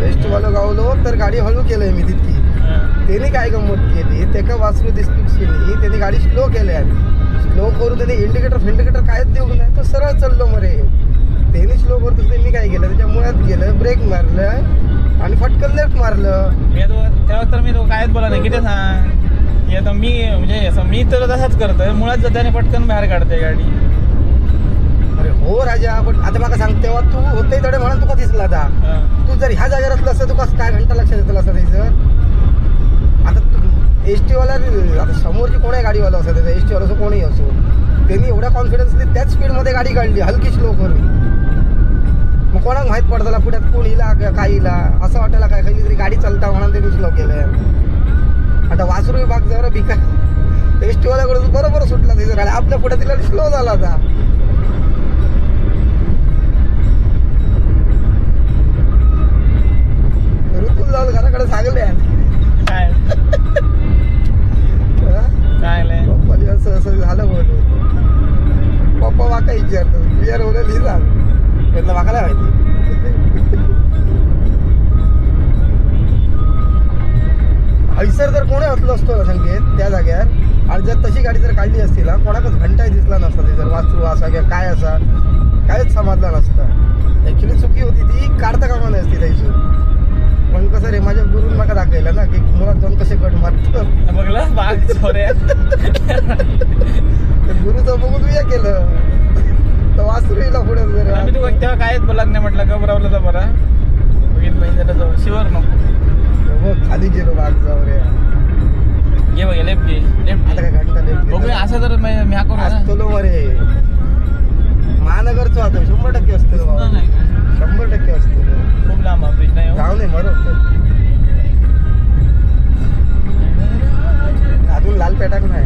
S T वालो गावलो तर गाडी हळू केलंय मी तितकी. त्यांनी काय गंमत केली, तेका वासरू दिसली त्यांनी गाडी स्लो केल्या. स्लो करून त्यांनी इंडिकेटर फिंडिकेटर कायच देऊ नाही, तो सरळ चाललो मरे. त्यांनी स्लो करतो मी काय केलं, त्याच्या मुळात गेलं, ब्रेक मारलं आणि फटकन लेफ्ट मारलं. मी तेव्हा तर मी तो कायच बोला नाही किती सांग की आता मी म्हणजे असं मी तर तसाच करतोय, मुळात जाते पटकन बाहेर काढते गाडी. अरे हो राजा, पण आता मला सांग तेव्हा तू होते तडे म्हणून तुका दिसला आता. तू जर ह्या जागेवर असलं असतं तुका काय घंटा लक्षात येतलं असतं त्याचं. आता एस टीवाला आता समोरची कोणाही गाडीवाला असं त्याचा एस टीवाला असो कोणीही असो, त्यांनी एवढ्या कॉन्फिडन्सने त्याच स्पीडमध्ये गाडी काढली हलकी स्लो करून. मग कोणाक माहीत पडताला पुढ्यात कोण इला काय इला, असं वाटायला काय खरी तरी गाडी चालता म्हणून त्यांनी स्लो केलं. आता वासरू विभाग जरा भिका एस टीवाल्याकडून बरोबर सुटला तिथं, आणि आपल्या पुढे तिला स्लो झाला आता. ऋतूल जाऊन घराकडे सांगले काय काय पप्पाने असं असं झालं म्हणून. पप्पा वाका विचारतो बिअर होणं लिहिला त्यातलं वाकायला माहिती. हैसर जर कोणी असलो असतो ना संकेत त्या जाग्यार, आणि जर तशी गाडी जर काढली असती ना कोणाकच घंटाही दिसला नसता ते, जर वासरू असा किंवा काय असा काहीच समजला नसता. ॲक्च्युली चुकी होती ती काढता कामा नसती असती त्याची. पण कसं रे माझ्या गुरुन माका दाखवलं ना की मुळात जाऊन कसे कट मारतो बघलं बाग छोऱ्या. गुरुचं बघून मी केलं तर वासरू येईल पुढे. आम्ही तू तेव्हा कायच बोलत नाही म्हटलं घबरावलं तर बरं बघितलं जाऊ शिवर नको खाली गेलो बाग जाऊ रे. घे बघ लेफ्ट घे लेफ्ट. आता काय घंटा लेफ्ट बघूया असं तर मी हा करू असतो मरे महानगरचं आता 100% असतो 100% असतो. खूप लांब ब्रिज नाही जाऊ नाही मरो अजून लाल पेटाक नाही.